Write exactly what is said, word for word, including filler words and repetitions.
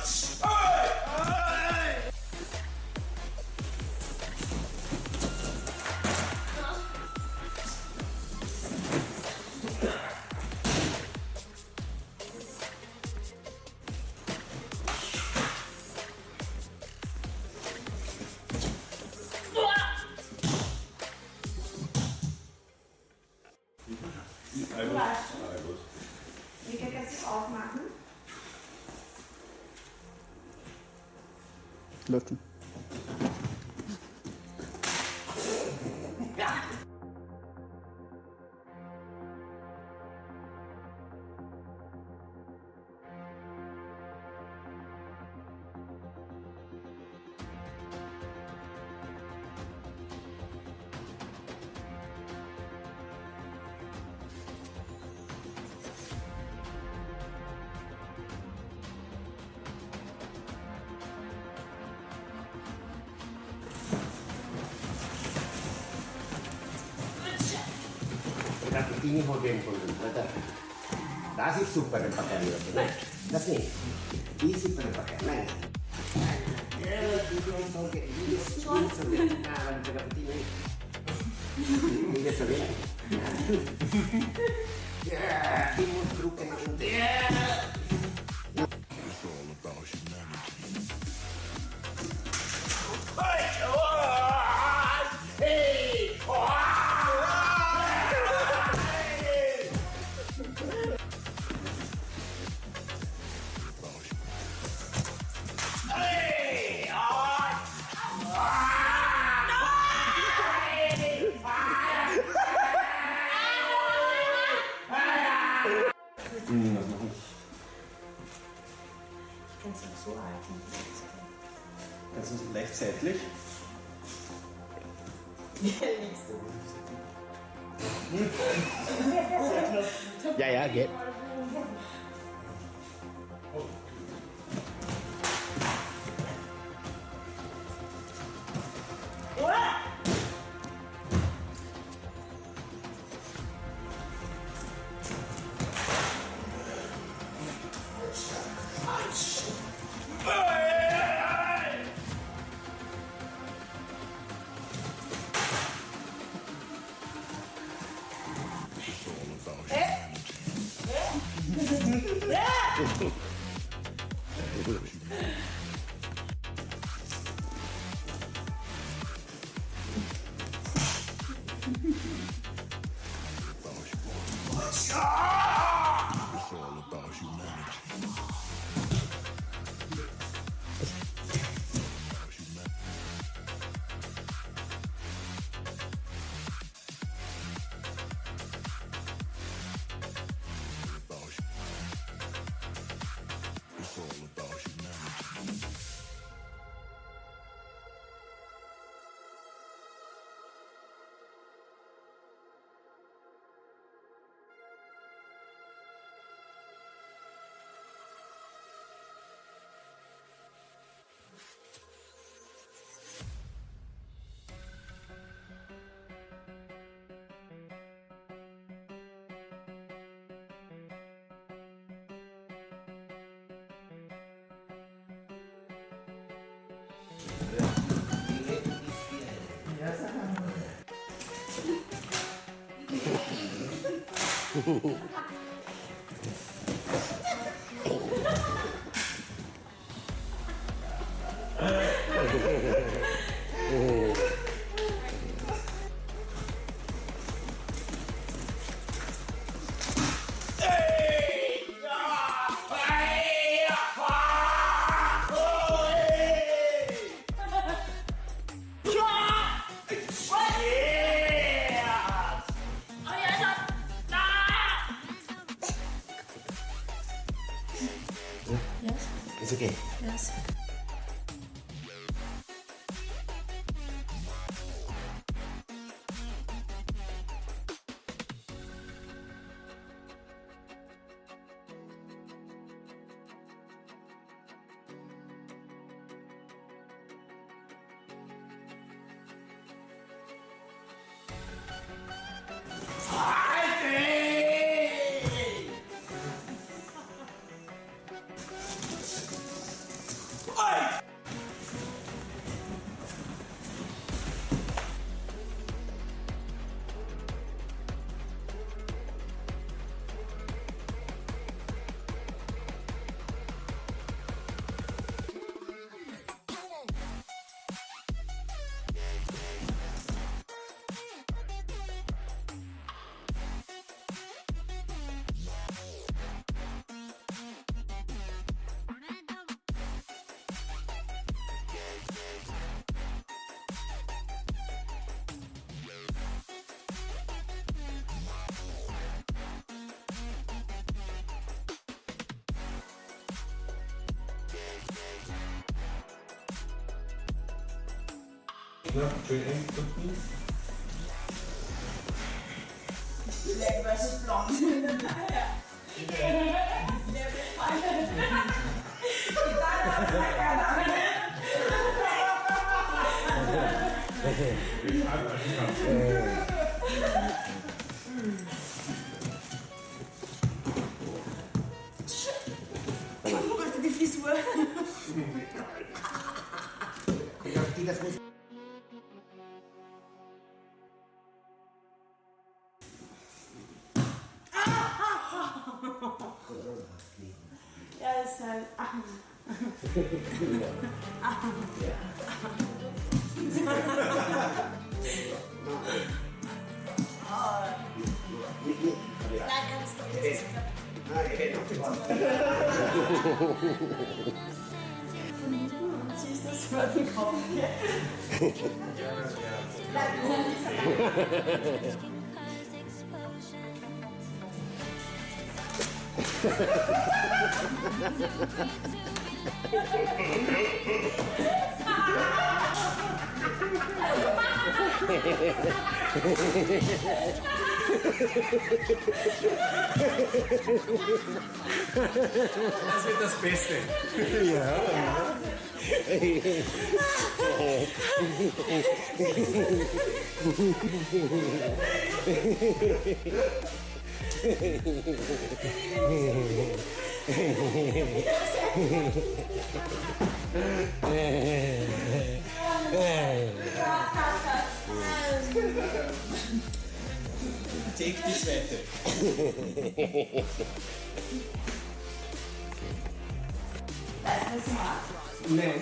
Du hast schon? Wie kann das aufmachen? Löffel. Tapi ini hoden pun, betul. Dasi super pakai ni, nah. Dasi. Isi pada pakai, nah. Ya, ini soget, ini soget. Nah, balik ke peti ni. Ini soget. Ya, ini grup kena. Ya. It's all about humanity. Ich kann es nicht so halten. Kannst du es nicht gleichzeitig? Liegst du. Ja, ja, geht. It's all about humanity. It's all about humanity. Yes. It's okay. Yes. Pourquoi t'as des frissons ? Ya, sa-, ah. Así te peste. Take this better. Nein.